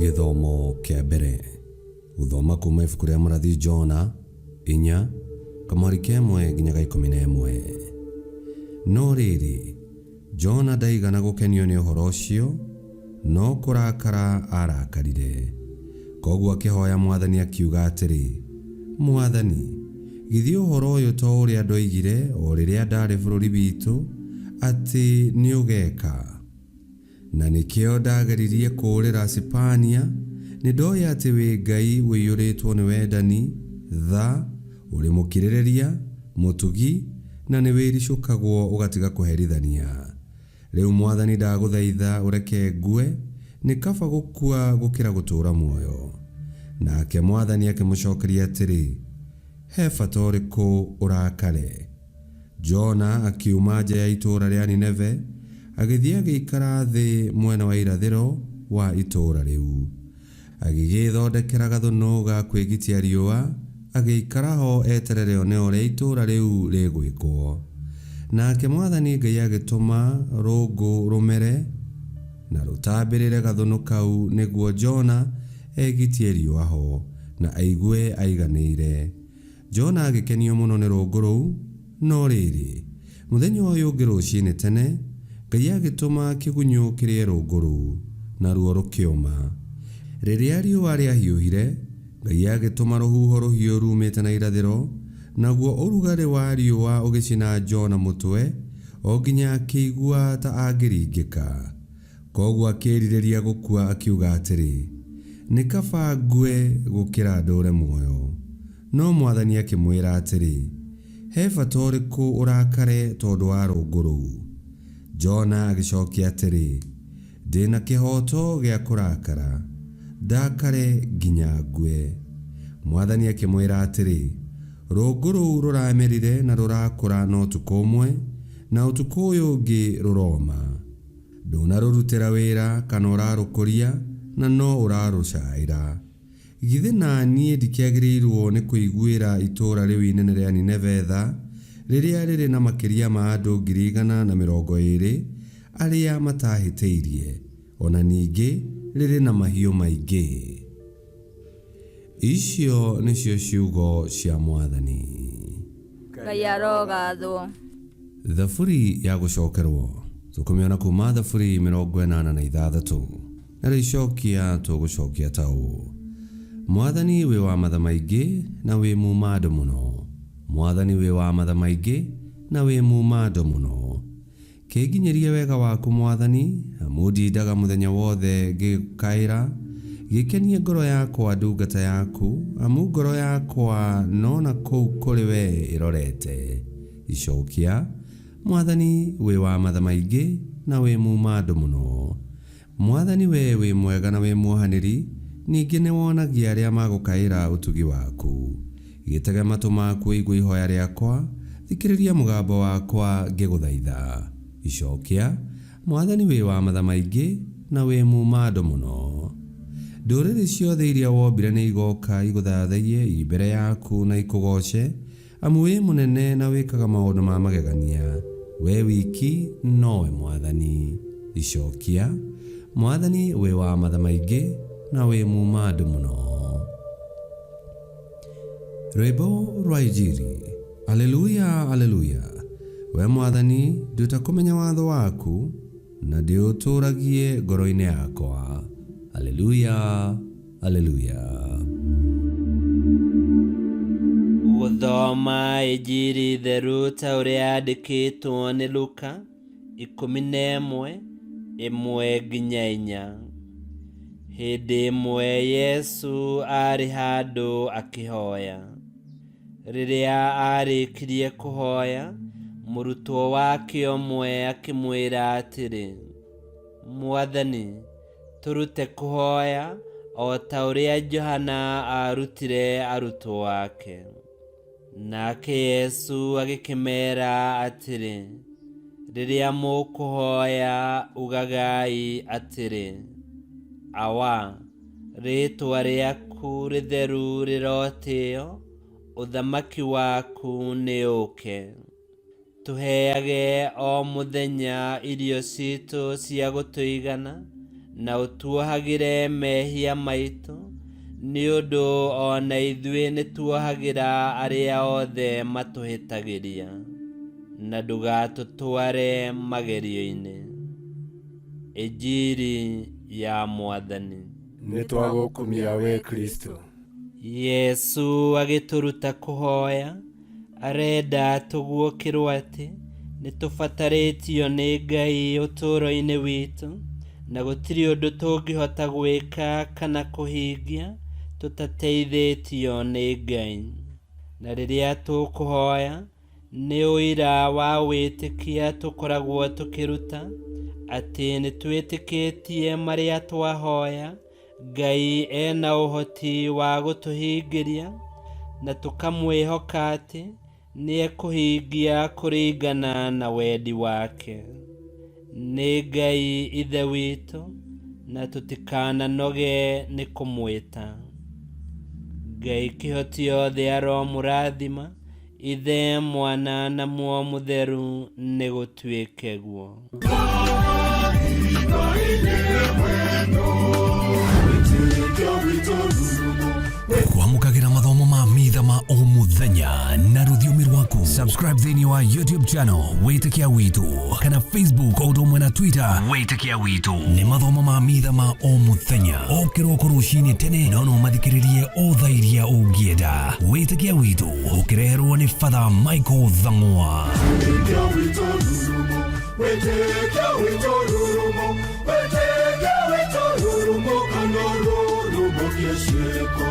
Gĩthomo kĩa mbere. Gũthoma kuma ibuku rĩa mũrathi Jona 4, kamũhari ka ĩmwe nginya ga 11. No rĩrĩ, Jona ndaigana gũkenio nĩ ũhoro ũcio, no kũrakara aarakarire. Kwoguo akĩhoya Mwathani akiuga atĩrĩ, Mwathani, githĩ ũhoro ũyũ to ũrĩa ndoigire o rĩrĩa ndaarĩ bũrũri witũ, atĩ nĩũgeeka? Na nĩkĩo ndageririe kũũrĩra Sipania, nĩndoĩ atĩ wĩ Ngai ũiyũrĩtwo nĩ wendani, tha, ũrĩ mũkirĩrĩria, mũtugi, na nĩwĩricũkagwo ũgatiga kũherithania. Rĩu Mwathani ndagũthaitha ũreke ngue, nĩ kaba gũkua gũkĩra gũtũũra muoyo. Nake Mwathani akĩmũcokeria atĩrĩ, He bata ũrĩkũ ũrakare? Jona akiuma nja ya itũũra rĩa Nineve, agĩthiĩ agĩikara thĩ mwena wa irathĩro wa itũũra rĩu. Agĩgĩĩthondekera gathũnũ ga kwĩgitia riũa, agĩikara ho eterere one ũrĩa itũũra rĩu rĩgwĩkwo. Nake mwathani Ngai agĩtũma rũũngũ rũmere na rũtambĩrĩre gathũnũ kau nĩguo Jona egitie riũa ho, na aigue aiganĩire. Jona agĩkenio mũno nĩ rũũngũ rũu, no rĩrĩ, mũthenya ũyũ ũngĩ rũcinĩ tene, Ngai agĩtũma kĩgunyũ kĩrĩe rũũngũ rũu, naruo rũkĩũma. Rĩrĩa riũa rĩahiũhire, Ngai agĩtũma rũhuho rũhiũ ruumĩte na irathĩro, naguo ũrugarĩ wa riũa ũgĩcina Jona mũtwe o nginya akĩigua ta angĩringĩka. Kwoguo akĩĩrirĩria gũkua akiuga atĩrĩ, Nĩ kaba ngue gũkĩra ndũũre muoyo. No mwathani akĩmwĩra atĩrĩ, He bata ũrĩkũ ũrakare tondũ wa rũũngũ rũu? Jona agĩcokia atĩrĩ, Ndĩ na kĩhooto gĩa kũrakara, ndakare nginya ngue. Mwathani akĩmwĩra atĩrĩ, Rũũngũ rũu rũramerire na rũrakũra na ũtukũ ũmwe, na ũtukũ ũyũ ũngĩ rũroma. Ndũnarũrutĩra wĩra kana ũrarũkũria na no ũrarũcaĩra. Githĩ na niĩ ndikĩagĩrĩirwo nĩ kũiguĩra itũũra rĩu inene rĩa Nineve tha, rĩrĩa rĩrĩ na makĩria ma andũ 120,000 arĩa mataahĩtĩirie, o na ningĩ rĩrĩ na mahiũ maingĩ? Icio nĩcio ciugo cia Mwathani. Ngai arogathwo. Thaburi ya gũcokerwo tũkũmĩona kuma Thaburi 86 narĩo icokia tũgũcokia ta ũũ: Mwathani wĩ wa matha maingĩ na wĩ muuma andũ mũno, Mwathani wĩ wa matha maingĩ na wĩ muuma andũ mũno. Kĩnginyĩrie wega waku, Mwathani, amu ndindaga mũthenya wothe ngĩgũkaĩra. Gĩkenie ngoro yakwa, ndungata yaku, amu ngoro yakwa no na kũu kũrĩ wee ĩrorete. Icokia, Mwathani, wĩ wa matha maingĩ na wĩ muuma-andũ mũno. Mwathani, wee wĩ mwega na wĩ muohanĩri, ningĩ nĩwonagia arĩa magũkaĩra ũtugi waku. Gĩtege matũ maku ũigue ihoya rĩakwa, thikĩrĩria mũgambo wakwa ngĩgũthaitha. Icokia, Mwathani wĩ wa matha maingĩ na wĩ muuma-andũ mũno. Ndũrĩrĩ ciothe iria wombire nĩigoka igũthathaiye i mbere yaku na ikũgooce, Amu wĩ mũnene na wĩkaga maũndũ ma magegania, wee wiki nowe Mwathani. Icokia, Mwathani wĩ wa matha maingĩ na wĩ muuma-andũ mũno. Rwĩmbo rwa Injiri. Aleluya, Aleluya. We Mwathani, nduta kũmenya watho waku, na ndĩũtũũragie ngoro-inĩ yakwa. Aleluya, Aleluya. Gũthoma Injiri theru ta ũrĩa yandĩkĩtwo nĩ Luka 11 1-4. Hĩndĩ ĩmwe Yesu aarĩ handũ akĩhoya. Rĩrĩa aarĩkirie kũhoya, mũrutwo wake ũmwe akĩmwĩra atĩrĩ, Mwathani, tũrute kũhoya o ta ũrĩa Johana aarutire arutwo ake. Nake Yesu agĩkĩmeera atĩrĩ, Rĩrĩa mũkũhoya ugagai atĩrĩ, 'Awa, rĩĩtwa rĩaku rĩtheru rĩrotĩo, ũthamaki waku nĩũũke. Tũheage o mũthenya irio citũ cia gũtũigana, Na ũtuohagĩre mehia maitũ, nĩ ũndũ o na ithuĩ nĩtuohagĩra arĩa othe matũhĩtagĩria. Na ndũgatũtware magerio-inĩ. Injiri ya Mwathani. Nĩtwagũkumia we Kristo. Yesu agĩtũruta kũhoya, arenda tũguũkĩrwo atĩ nĩtũbatarĩtio nĩ Ngai ũtũũro-inĩ witũ, na gũtirĩ ũndũ tũngĩhota gwĩka kana kũhingia tũtateithĩtio nĩ Ngai. Na rĩrĩa tũkũhoya, nĩ ũira wa wĩtĩkia tũkoragwo tũkĩruta atĩ nĩtwĩtĩkĩtie marĩa twahoya Ngai ena ũhoti wa gũtũhingĩria, na tũkamwĩhoka atĩ nĩekũhingia kũringana na wendi wake. Nĩ Ngai Ithe witũ, na tũtikananoge nĩ kũmwĩta. Ngai kĩhoti othe aromũrathima, Ithe, Mwana na Muoyo Mũtheru, nĩ gũtuĩke guo. Kwamũkagĩra mathomo ma mitha ma o mũthenya na rũthiomi rwaku. Subscribe thĩinĩ wa YouTube channel Wĩtĩkia Witũ kana Facebook o ũndũ ũmwe na Twitter Wĩtĩkia Witũ. Nĩ mathomo ma mitha ma o mũthenya o kĩroko rũcinĩ tene, no no mathikĩrĩrie o thaa iria ũngĩenda. Wĩtĩkia Witũ ũkĩreherwo nĩ Father Michael Thang'wa. Wĩtĩkia witũ rurumo, wĩtĩkia witũ rurumo, kana rurumo kĩciko.